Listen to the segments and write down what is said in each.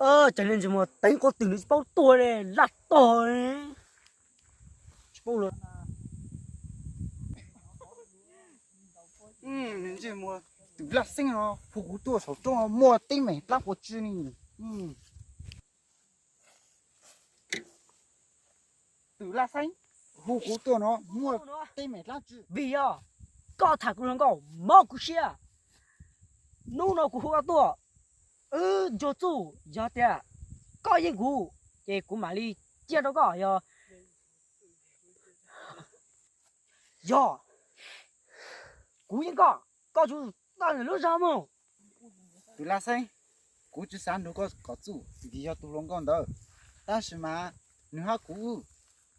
Cov niag ntsej muag teeb quav twm nws tsis paub tuag li, laj tog. Tsis paub lawm. Ntsej muag twm laj xeeb no hu kuv tuaj saum roob no muaj teeb meem dlaab puas tsi ne? Twm laj xeeb, hu kuv tuaj no muaj teeb meem dlaab tsi? Vim yog koj tham kuv hluas nkauj mob kuv siab. Hnub no kuv hu koj tuaj, wb ntsuag txuj, yog tias koj yeej kuv, ces kuv mam li cia rau koj. Yog, yog kuv yeej koj, koj tsum tawm lub zog mus. Twm laj xeeb, kuv tsis xav nrug koj kom txuj vim yog tus hluas nkauj ntawd, tab sis mas nws hab kuv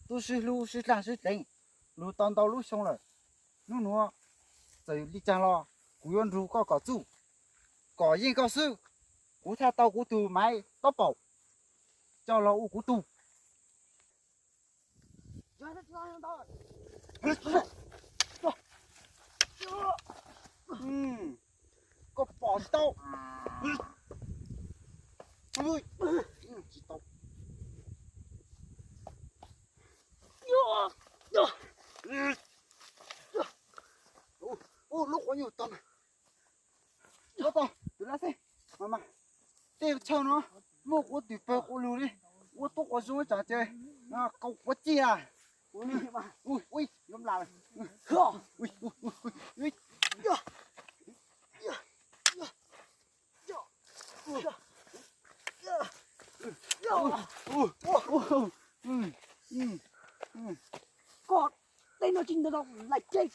tub sib hlub sib dlaag sib deev lug tau ntau lub xyoo lawm. Hnub nuav txawm li caag los kuv yuav nrug koj kom txuj, kom yeej koj xwb. Kuv thaij tau kuv tug maiv taub paum coj los ua kuv tug. Koj pom tsis tau. Tsis tau. Lub quav nyuj tau. Twm laj xeeb, tej chaw no muaj quav twm pawg quav lug li, ua tub quav zoo ib tsam ces qau quav ciaj. Koj tej no tsis ntawm tau lais ceg.